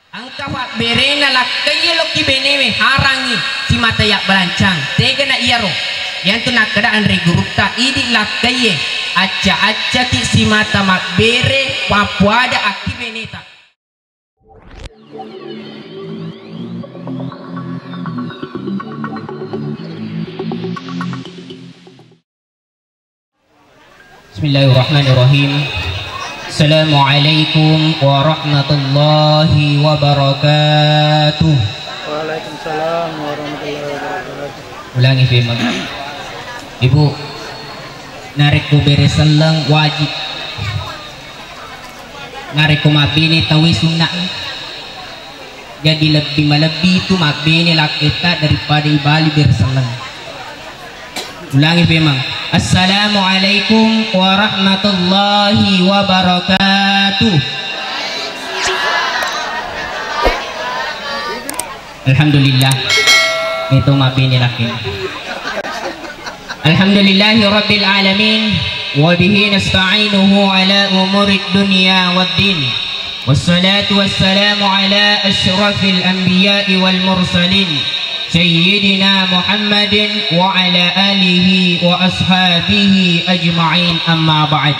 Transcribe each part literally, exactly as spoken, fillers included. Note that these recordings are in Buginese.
Engka pabberena lakkaie lokki benewe, harangngi simata yabbalancang. Tegana iyaro. Iyantu nakkeda anre gurutta, idi lakkaie, acca-accaki simata mabbere, pappuada akki beneta. Bismillahirrahmanirrahim. Assalamualaikum warahmatullahi wabarakatuh. Waalaikumsalam warahmatullahi wabarakatuh. Ulangi, Fema. Ibu, narekko bere selleng wajib. Narekko mabbene tauwe sunna. Jadi lebbi malebbi itu mabbene lakketta daripada ibali bere selleng. Ulangi, Fema. Assalamualaikum warahmatullahi wabarakatuh. Alhamdulillah. Itu mabbene lakketta. Alhamdulillahi rabbil alamin, wa bihi nasta'inuhu ala umurid dunya waddin. Wassalatu wassalamu ala asyrafil anbiya'i wal mursalin, sayyidina Muhammadin wa ala alihi wa ashabihi ajma'in, amma ba'd.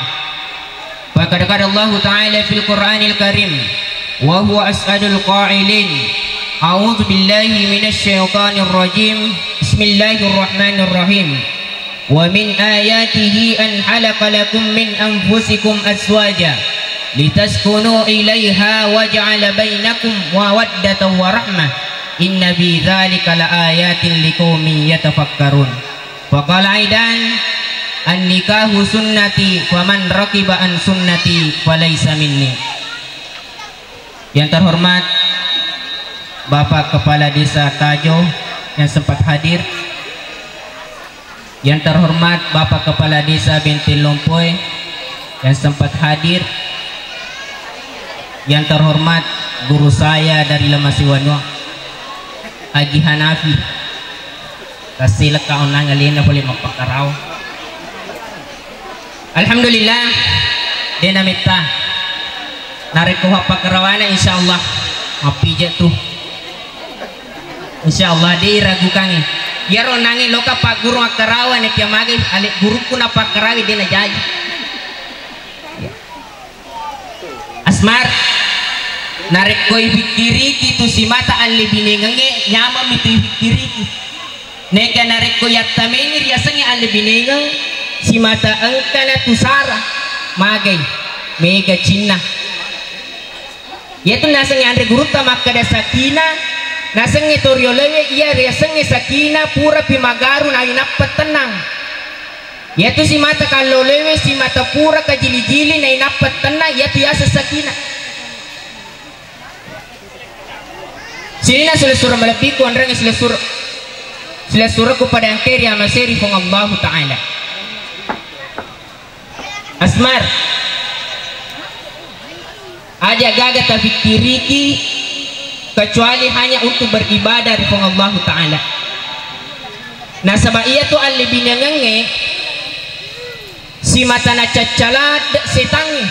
Faqad qala Allahu ta'ala fil Qur'anil Karim, wa huwa as'adul qailin, a'udzu billahi minasy syaithanir rajim. Bismillahirrahmanirrahim. Wa min ayatihi an khalaqa lakum min anfusikum azwaja litaskunu ilaiha wa ja'ala bainakum mawaddatan wa rahmah. Inna fi dzalika laayatin liqaumin yatafakkarun. Wa qala aidan, "An-nikahu sunnati, faman raqiba an sunnati falaisa minni." Yang terhormat Bapak Kepala Desa Tajo yang sempat hadir, yang terhormat Bapak Kepala Desa Benteng Lompoe yang sempat hadir, yang terhormat guru saya dari Lemasi Wanua, Haji Hanafi. Tassilekka onnang alena pole mappakkarawa. Alhamdulillah, dena metta. Narekko pappakarawana, insyaallah mappija tu. Insyaallah de iragukangngi. Iyaro nangnge loka pagguru akkarawa, nekia mage ale gurukku napakkarawi, dena jaji. Asmar, narekko ifikkiriki tu simata allebinengengnge, nyameng mi tu ifikkiriki. Neka narekko yattamengi riasengnge allebinengeng, simata engkana tu sara, magai, mega cinna. Iyatu nasengnge anre gurutta makkeda sakina, nasengnge toriolowe iya riasengnge sakina, purapi magaru nainappa tennang. Iyatu simata kallolewe, simata pura kajili-jili nainappa tenna, iyatu yaseng sakina. Sininna silessureng malebbiku, enrengnge silessur-, silessurekku pada engkae riamasei ri Puang Allahu Ta'ala. Asmar. Aja gaga tafikkiriki kecuali hanya untuk beribadah ri Puang Allahu Ta'ala. Nasaba iyatu allebinengengnge simata nacaccala de setangnge.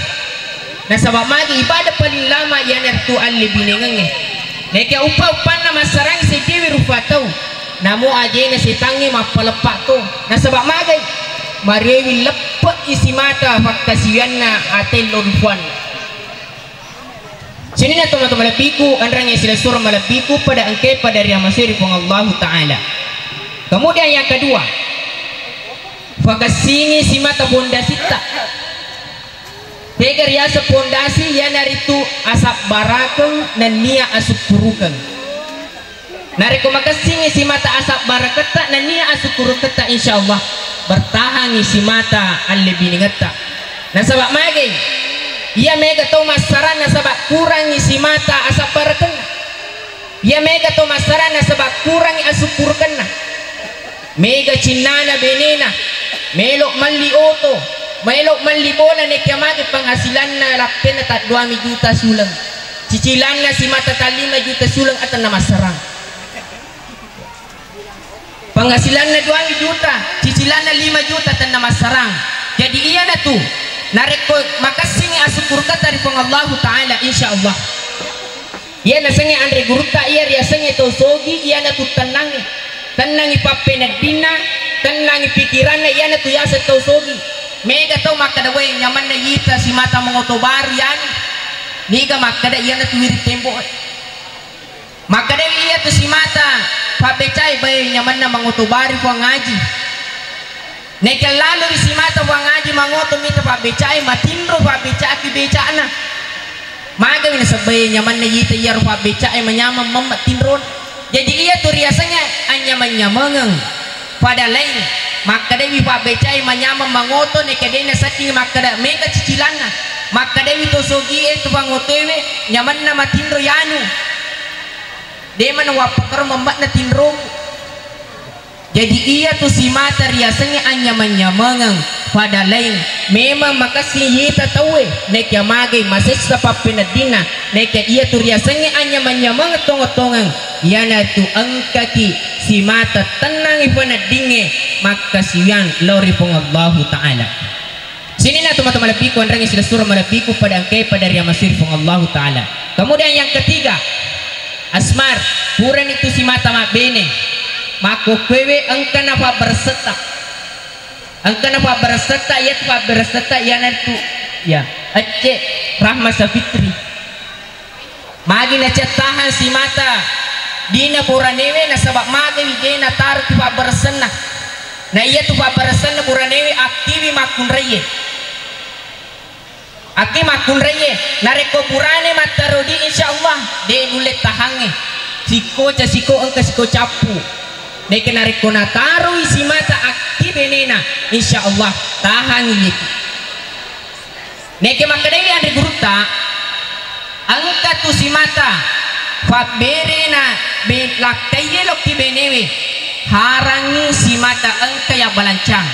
Nasaba magi ibadah paling lama iyanaritu allebinengengnge. Nekia uppa-uppanna massarang seddiwi rupa tau, namo ajena setangnge mappaleppa to. Nasaba magai? Marewi leppe'i simata fakkasiwianna atello rufuanna. Sininna tomatoa malebbiku, enrengnge silessureng malebbiku, pada engkae pada riamasei ri Puang Allahu Ta'ala. Kemudian yang kedua, fakessingi simata pondasitta. Tega riaseng pondasi, iyanaritu asabbarakeng nennia asukkurukeng. Narekko makessingngi simata asabbaraketta nennia asukkuruketta, insyaallah bertahangngi simata allebinengetta. Nasaba magai? Iya mega tau massarang nasaba kurangngi simata asabbarakenna. Iya mega tau massarang nasaba kurangngi asukkurukenna. Mega cinnana benena, melo melli oto, melo melli bola, nekia mage penghasilanna lappenna tadduami juta suleng. Cicilanna simata tallima juta suleng atenna massarang. Penghasilanna duami juta, cicilanna lima juta tenna massarang. Jadi iyanatu, narekko makessingngi asukkuruketta ri Puang Allahu Ta'ala, insyaallah. Iya nasengnge anre gurutta, iya riasengnge tau sogi, iyanatu tennangnge. Tennangngi pappeneddinna, tennangngi pikiranna, iyanatu yaseng tau sogi. Mega tau makkeda, "Wae, nyamanna yita simata mangoto baru yani." Niga makkeda, "Iyanatu wiring tembo'e." Makkedai iyatu simata pabbecae, "Bae, nyamanna mangoto baru Puang Aji." Naikeng lalo ri simata Puang Aji mangoto mita pabbecae, matinro pabbecaki becana. Magami nasabbae nyamanna yita iyaro pabbecae manyameng memma tinrona. Jaji iyatu riasengnge anyameng-nyamengeng. Pada laing, makkedai pabbecae manyameng mangoto, naikeng de nasedding makkeda mega cicilanna. Makkedai to sogie, to pangotoewe, nyamanna matinro yanu. De mana wappakaro memmakna tinromu. Jaji iyatu simata riasengnge anyameng-nyamengeng, pada laing. Memang makessing yita tauwe, naekia magai masessa pappeneddinna, naekia iyatu riasengnge anyameng-nyamengeng tongeng-tongeng, iyanatu engkaki simata tennangngi peneddingnge makkasiwiang lao ri Puang Allahu Ta'ala. Sininna tomatoa malebbiku, enrengngi silessureng malebbiku pada engkae pada riamasui ri Puang Allahu Ta'ala. Kemudian yang ketiga, Asmar, purani tu simata mabbene, makkokkoewe engka nafabbaressetta. Engka nafabbaressetta, iyatu fabbaressetta iyanatu, ya, Ecce Rahma Safitri. Magi nacettahang simata dina buranewe nasaba magai de nataroki fabbaressenna. Na iyatu fabbaressenna buranewe akkiwi makkunraie. Akki makkunraie, narekko burane mattaro di, insyaallah de nulle tahangnge. Sikko ca sikko engka sikko cappu. Neke narekko nataroi simata akki benena, insyaallah tahangngi. Neke makkedai anre gurutta, engka tu simata fabberena be-, lakkaie lokki benewe, harangngi simata engka yabbalancang.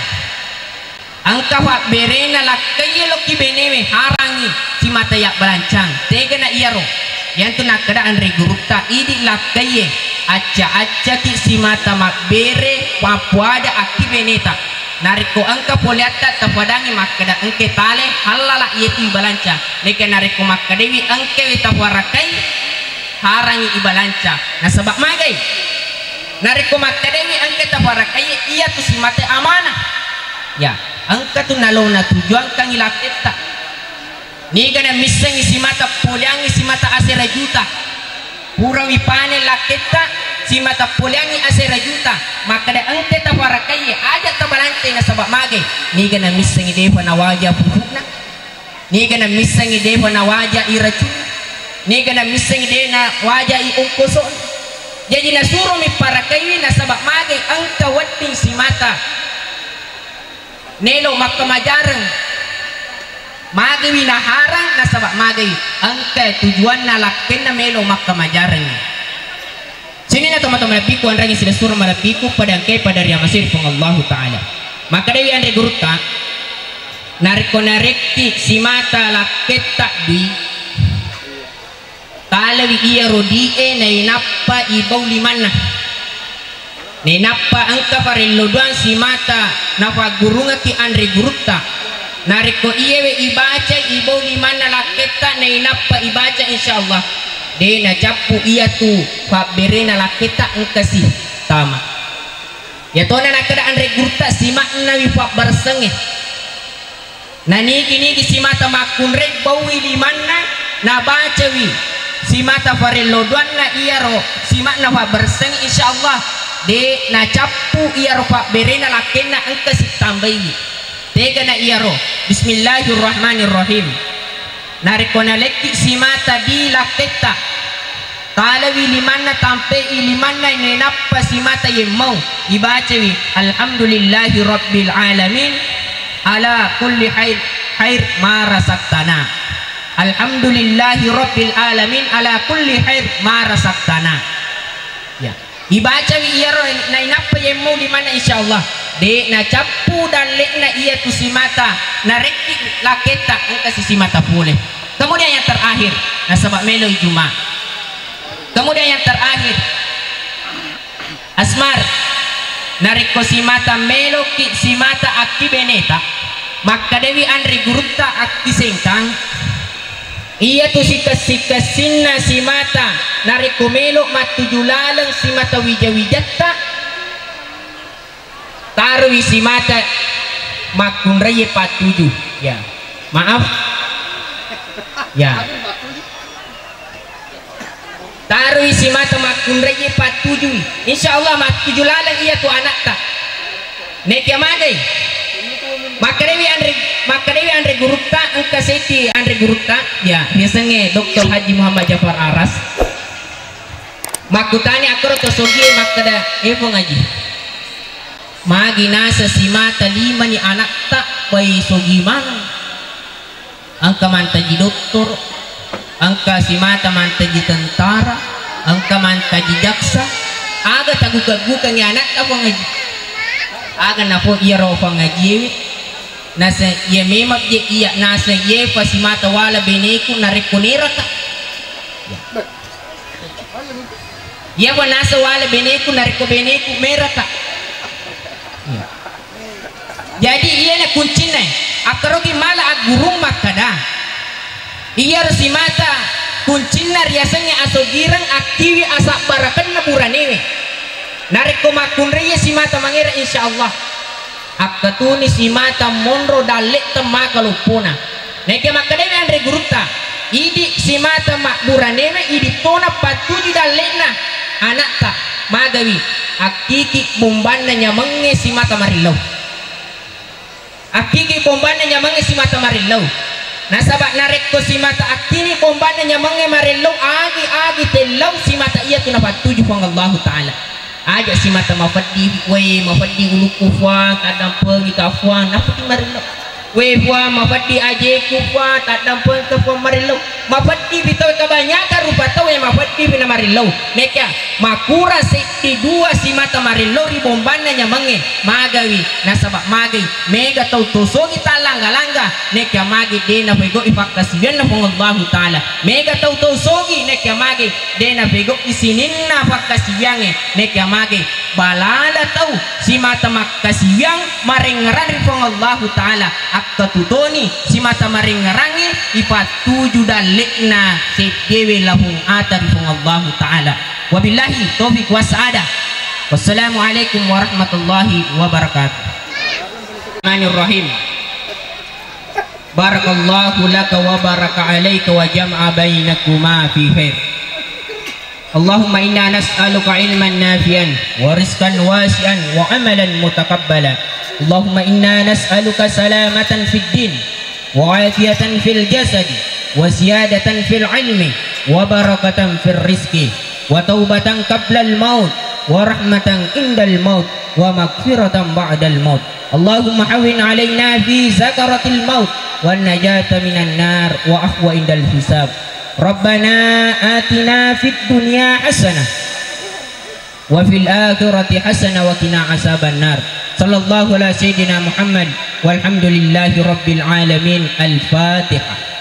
Engka fabberena lakkaie lokki benewe, harangngi simata yabbalancang. Tegana iyaro. Iyantu nakkeda anre gurutta, idi lakkaie acca-accaki simata mabbere mappuada akki beneta. Narekko engka poleatta tafadangi makkeda engke tale, hallala iyatu ibalanca. Neke narekko makkedewi engkewe tafarakai, harangi ibalanca. Nasaba magai? Narekko makkedewi engke tafarakai, iyatu simata amanah. Ya, engka tu nalona tujuangkangi lakketta. Niga na missengngi simata poleangngi simata asera juta. Purawi panen lakketta, simata poleangngi asera juta. Makkeda engke tafarakaie, aja tabalancai nasaba magai. Niga na missengngi defa nawaja pupukna. Niga na missengngi defa nawaja iracunna. Niga na missengngi de nawaja i ongkosona. Jaji nasuromi parakaiwi nasaba magai engka wedding simata. Melo makkamajareng. Magiwi naharang nasaba magai engka tujuanna lakkenna melo makkamajareng. Sininna tomatoa malebbiku, enrengngi silessureng malebbiku pada engkae pada riamasui ri Puang Allahu Ta'ala. Makkedai anre gurutta, narekko narekki simata lakketta dui, talawi iyaro die nainappa ibau limanna. Nainappa engka farello doang simata nafaggurungekki anre gurutta. Narekko iyewe ibacai ibau limanna lakketta nainappa ibaca, insyaallah de nacappu iyatu fabberena lakketta engkasi tama. Iyatona nakkeda anre gurutta sima'nawi fabbaressengnge. Nanigi-nigi simata makkunrai baui limanna, nabacawi simata farello doanna iyaro sima'na fabbaressengnge, insyaallah de nacappu iyaro fabberena lakkenna engka sittambaiwi. Tegana iyaro, Bismillahirrahmanirrahim. Narekko nalekki simata di lakketta, talawi limanna, tampei limanna, nainappa simata yemmau, ibacawi, "Alhamdulillahi rabbil alamin, ala kulli khair, khair ma razaqtana. Alhamdulillahi rabbil alamin, ala kulli khair ma razaqtana." Ya. Ibacawi iyaro nainappa yemmau limanna, insyaallah de nacappu dalle'na iyatu simata narekki lakketta engkasi simata pole. Kemudian yang terakhir, nasaba meloi Juma. Kemudian yang terakhir, Asmar, narekko simata meloki simata akki beneta, makkedewi anre gurutta akki sengkang, Iyatu sikessi-kessinna simata, narekko melo mattuju laleng simata wija-wijatta, taroi simata makkunraie pattuju. Ya, maaf. Ya. Taroi simata makkunraie pattujui. Insya Allah mattuju laleng iyatu anakta. Nekia magai. Makkedawi anre, makkedawi anre gurutta, engka seddi anre gurutta. Ya, riasengnge Doktor Haji Muhammad Jafar Aras. Makkutani akkoro to sogie makkeda, "E Puang Haji, magi nasa simata limani anakta, pai sogi maneng?" Engka mantaji dottoro, engka simata mantaji tentara, engka mantaji jaksa. Aga tagukeng-gukengngi anakta, Puang Haji? Aga nafo iyaro Puang Hajiewe? Nasa iya memang je iya nasa iyefa simata wala beneku narekko neraka. Iya, wa nasa wala beneku narekko beneku meraka. Iya. Jadi iyana kuncinna. Akkaroki mala aggurung makkada, iyaro simata kuncinna riasengnge asogireng akkiwi asabbarakenna buranewe. Narekko makkunrai simata mangera, insya Allah. Akkatuni simata monro dalle'ta maka loppona. Naekia makkedaini anre gurutta, idi simata mabburanewe, idi tona pattuju dalle'na anakta, magawi akkiki bombanna nyamengnge simata marillau. Akkiki bombanna nyamengnge simata marillau. Nasaba narekko simata akkini bombanna nyamengnge marillau, agi-agi tellau simata iyatu napattuju Puang Allahu Ta'ala. Aja simata mafeddi, we mafeddi ulukku Puang, taddampengika Puang, napati marillau. We Puang, mafeddi ajeku Puang, taddampengika Puang marillau. Mafeddipi tau, kebanyakan rupa tau e mafeddipi na marillau. Nekia makurang seddi dua simata marillau ri bombanna nyamengnge, magawi, nasaba magai, mega tau tosogi tallangga-langga, nekia magi de napegau'i pakkasiwianna Puang Allahu Ta'ala. Mega tau tosogi, nekia magi de napegau'i sininna pakkasiwiangnge, nekia magi balala tau simata makkasiwiang marengngerang ri Puang Allahu Ta'ala, akkatutoni simata marengngerangnge ipattuju dalle'na seddewe lapong ata ri Puang Allahu Ta'ala. Wabillahi taufiq wassaada. Wassalamualaikum warahmatullahi wabarakatuh. Rahmanirrahim. Barakallahu laka wa baraka alaika wa jama'a bainakuma fi khair. اللهم إنا نسألك علما نافعا ورزقا واسعا وعملا متقبلا. اللهم إنا نسألك سلامة في الدين وعافية في الجسد وزيادة في العلم وبركة في الرزق وتوبة قبل الموت ورحمة عند الموت ومغفرة بعد الموت. اللهم هون علينا في سكرة الموت والنجاة من النار وعفو عند الحساب. ربنا آتنا في الدنيا حسنة وفي الآخرة حسنة وقنا عذاب النار. صلى الله على سيدنا محمد والحمد لله رب العالمين. الفاتحة.